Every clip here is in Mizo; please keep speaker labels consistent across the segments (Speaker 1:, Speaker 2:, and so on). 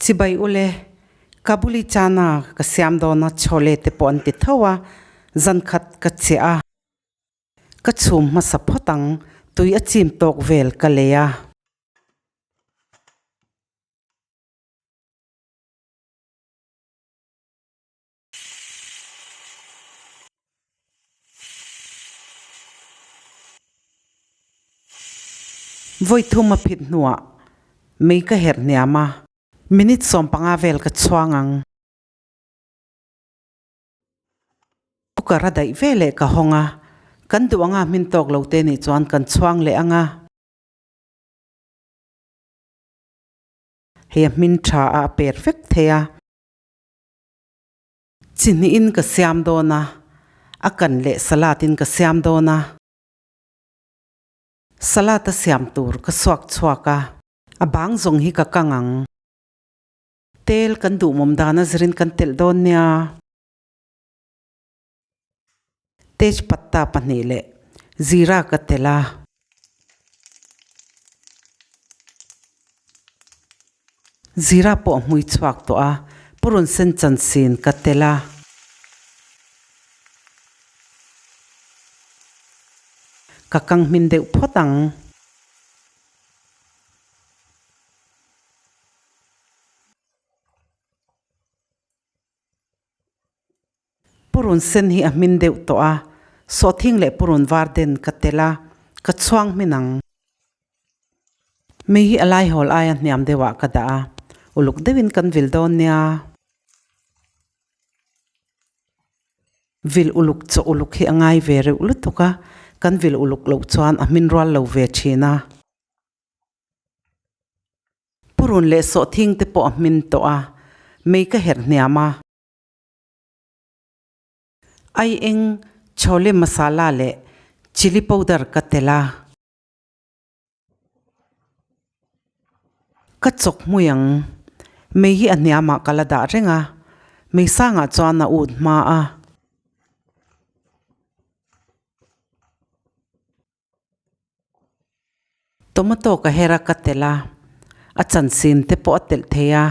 Speaker 1: Chibai ule, Kabuli chana ka siam dawna chhawle te pawh an ti tho a, zan khat ka chiah a, ka chhum hmasa phawt ang, tui a chim tawk vel ka lei a. Vawi thum a phit hnuah mei ka herh hniam a. Minute 15 vel ka chhuang ang. Cooker a daih ve leh ka hawng a, kan duh anga hmin tawk lo te nih chuan kan chhuang leh ang a. Hei a hmin tha a a per vek thei a. Chi hnihin ka siam dawn a, a kan leh salad in ka siam dawn a. Salad a siam tur ka suak chhuak a, a bang zawng hi ka kang ang. Tel kan duhmawm dan a zirin kan telh dawn nia. Tejpatta pahnih leh zira ka telh a. Zira pawh a hmui chhuak tawh a, purun sen chansin ka telh a. Ka kang hmin deuh phawt ang. Purun sen hi a hmin deuh tawh a, sawhthing leh purun var den ka telh a, ka chhuang hmin ang. Mei hi a laihawl aia hniam deuhah ka dah a, uluk deuhin kan vil dawn nia. Vil uluk chaw uluk hi a ngai ve reuh lutuk a, kan vil uluk loh chuan a hmin rual lo ve thin a. Purun leh sawhthing te pawh a hmin tawh a, mei ka herh hniam a. Ai eng chhole masala leh chilli powder ka telh a. Ka chawk hmui ang. Mei hi a hniamah ka la dah reng a, mei sangah chuan a ut hma a. Tomato ka her a ka telh a, a chansin te pawh a telh thei a.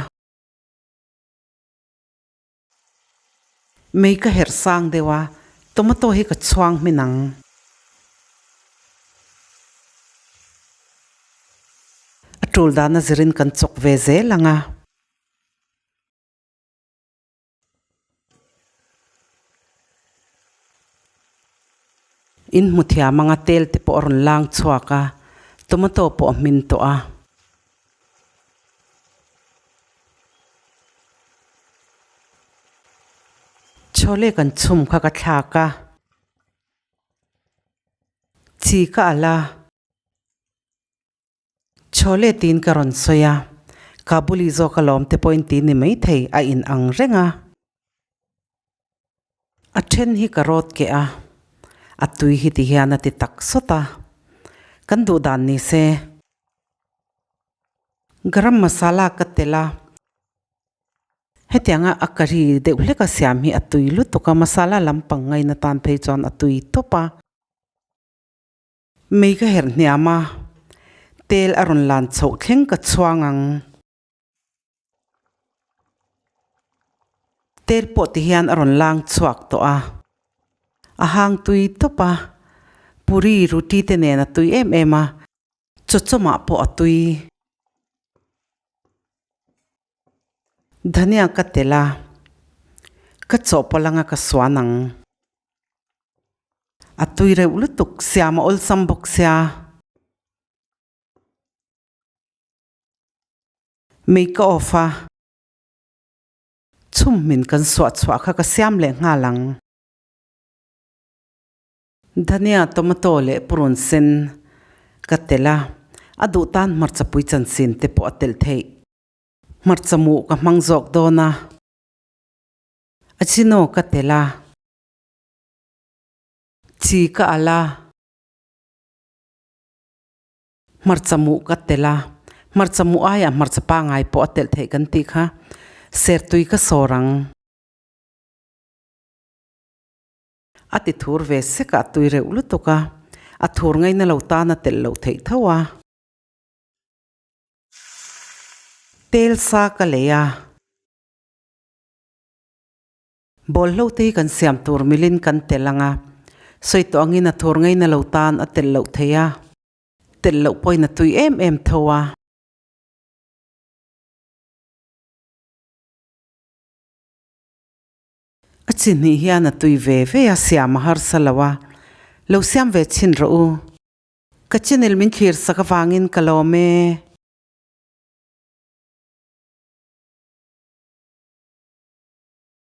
Speaker 1: Mei ka herh sang deuh a, tomato hi ka chhuang hmin ang. A tul dan a zirin kan chawk ve zel ang a. In hmu thiam anga tel te pawh a rawn lang chhuak a, tomato pawh a hmin tawh a. Chhawle kan chhum kha ka thlak a, chi ka alh a, chhawle tiin ka rawn sawi a, Kabuli zawk alawm te pawhin ti ni maithei a in ang reng a. A then hi ka rawt keh a, a tui hi ti hian a ti tak sawt a, kan duh dan ni se. Garam masala ka telh a, hetianga a curry deuh hlek a siam hi a tui lutuk a, masala lampang ngaina tan phei chuan a tui tawp a. Mei ka herh hniam a, tel a rawn lan chhoh thleng ka chhuang ang. Tel pawh ti hian a rawn lang chhuak tawh a, a hang tui tawp a, puri ruti te nen a tui em em a. Chawchawmah pawh a tui. Dhania ka telh a, ka chawhpawlh anga ka suan ang. A tui reuh lutuk, siam a awlsam bawk sia. Mei ka off a, chhum hmin kan suah chhuah kha ka siam leh nghal ang. Dhania, tomato leh purun sen ka telh a, a duh tan hmarcha pui chanchin te pawh a telh theih. Hmarcha muh ka hmang zawk dawn a, achino ka telh a, chi ka alh a, hmarcha muh ka telh a, hmarcha muh aiah hmarcha pangai pawh a telh theih kan tih kha, sertui ka sawr ang. A ti thur ve sek a, a tui reuh lutuk a, a thur ngaina lo tan a telh loh theih tho a. Tel sa ka lei a. Bawlhlo te hi kan siam tur milin kan tel ang a, sawi tawh angin a thur ngaina lo tan a telh loh thei a, telh loh pawhin a tui em em tho a. A chi hnih hian a tui ve ve a, siam a harsa lo a, lo siam ve chhin rawh u. Ka channel min thlir sak avangin ka lawm e.